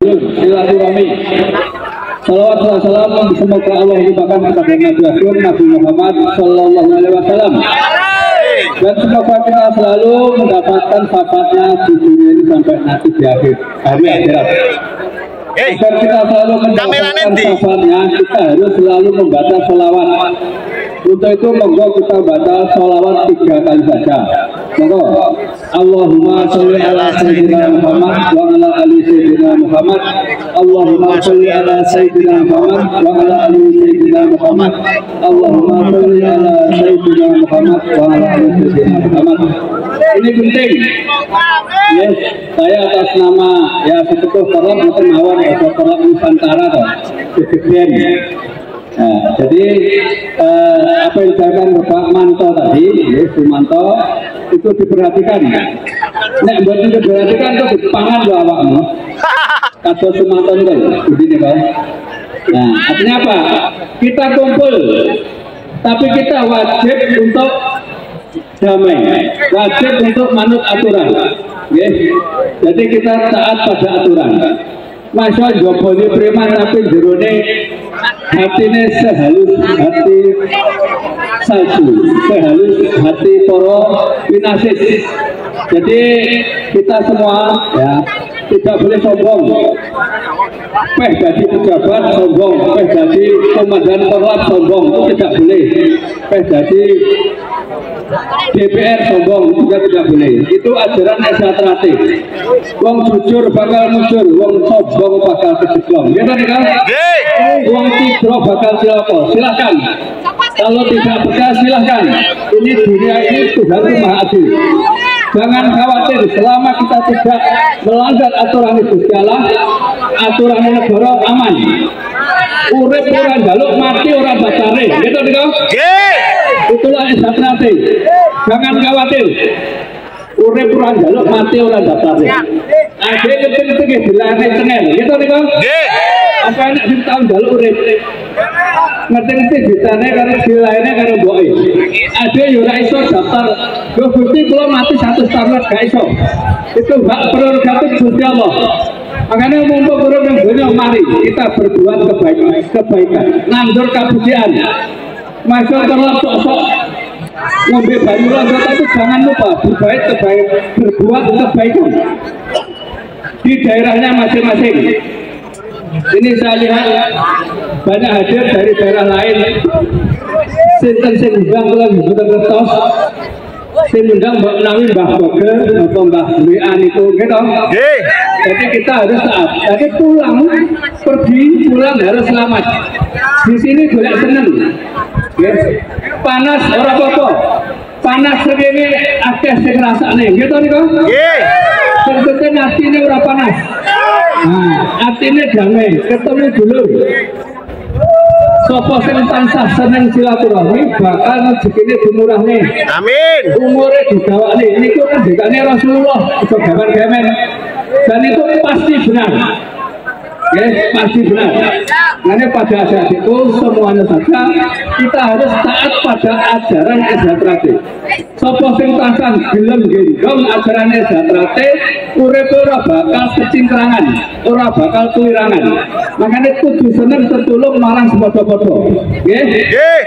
Silaturahmi. Salawat dan salam semoga Allah limpahkan kepada Nabi Agung Nabi Muhammad Sallallahu Alaihi Wasallam. Dan semoga kita selalu mendapatkan syafaatnya di dunia ini sampai nanti di akhir hari akhirat. Agar kita selalu mendapatkan syafaatnya, kita harus selalu membaca sholawat. Untuk itu monggo kita baca sholawat 3 kali saja. Monggo. Allahumma sholli ala sayyidina Muhammad wa ala ali sayyidina Muhammad. Allahumma sholli ala sayyidina Muhammad wa ala ali sayyidina Muhammad. Allahumma sholli ala sayyidina Muhammad wa ala ali sayyidina Muhammad. Ini penting. Yes, saya atas nama ya sesepuh Korlap mboten mawon atau Korlap Nusantara toh. Kegedean. Nah, jadi apa yang disampaikan Bapak Manto tadi, ya, Sumanto, itu diperhatikan. Nek mboten diperhatikan itu dipangan lho awakmu. Kados Sumanto niku lho, begini Pak. Nah, artinya apa? Kita kumpul, tapi kita wajib untuk damai, wajib untuk manut aturan. Ya. Jadi kita taat pada aturan. Masa jobone preman tapi jerone hatine sehalus hati salju, sehalus hati poro winasis. Jadi kita semua ya tidak boleh sombong. Peh jadi pejabat sombong, peh jadi komandan korlap sombong, itu tidak boleh. Peh jadi DPR sombong juga tidak boleh. Itu ajaran SH. Wong jujur bakal mujur, wong sombong bakal kejeglong. Gitu nih kan? Wong cidro bakal ciloko. Silahkan. Kalau tidak percaya silahkan. Ini dunia ini Tuhan itu Maha Adil. Jangan khawatir selama kita tidak melanggar aturan itu segala, aturan negara aman. Urip ora njaluk, mati ora batare. Gitu nih kan? Itulah SH. Jangan khawatir. Urip ora njaluk, mati ora daftar. Ade ngerti-ngerti dilane cengel, gitu niku. Nggih. Apa enak sing tau njaluk urip. Ngerti-ngerti ditane karo dilaene karo mboke. Ade yo ora iso daftar. Lho Gusti kula mati 100 tahun gak iso. Itu hak prerogatif Gusti Allah. Makanya mumpung urip nang donya mari kita berbuat kebaikan, nandur kabujian. Masuk terus sok-sok ngombe banyu londo, tapi jangan lupa berbuat kebaikan di daerahnya masing-masing. Ini saya lihat banyak hadir dari daerah lain. Sinten sing ndang kula mboten ngertos. Sing ndang mbok menawi Mbah Boge atau Mbah WA niku nggih to? Nggih. Jadi kita harus taat. Jadi pulang pergi pulang harus selamat. Di sini golek seneng. Nggih. Panas ora apa-apa. Panas segini akeh sing ngrasakne, nggih to niku? Nggih. Sing penting atine ora panas. Nah, atine damai, ketemu dulur. Sopo sing tansah seneng silaturahmi bakal rezekine dimurahne. Amin. Umure didawakne. Niku ngendikane Rasulullah, aja gamen-gamen. Dan itu pasti benar. Ya, pasti benar. Karena pada adik-adikku semuanya saja kita harus taat pada ajaran SH. Sopo sing tansah gelem gendong ajaran SH, urip ora bakal kecingkrangan, ora bakal kelirangan. Makanya kudu seneng tetulung marang sepadha-padha. Nggih? Nggih.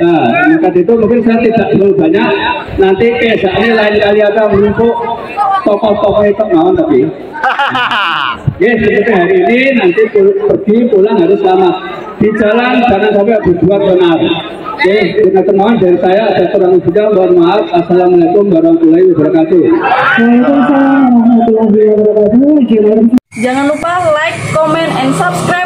Nah, maka itu mungkin saya tidak terlalu banyak. Nanti kesakne lain kali akan merumpuk tokoh-tokoh itu mawon tapi. Yes, seperti hari ini nanti pergi pulang harus selamat. Di jalan jangan sampai berbuat benar. Oke, dengan teman dari saya ada kurang lebihnya mohon maaf. Assalamualaikum warahmatullahi wabarakatuh. Waalaikumsalam warahmatullahi wabarakatuh. Jangan lupa like, comment, and subscribe.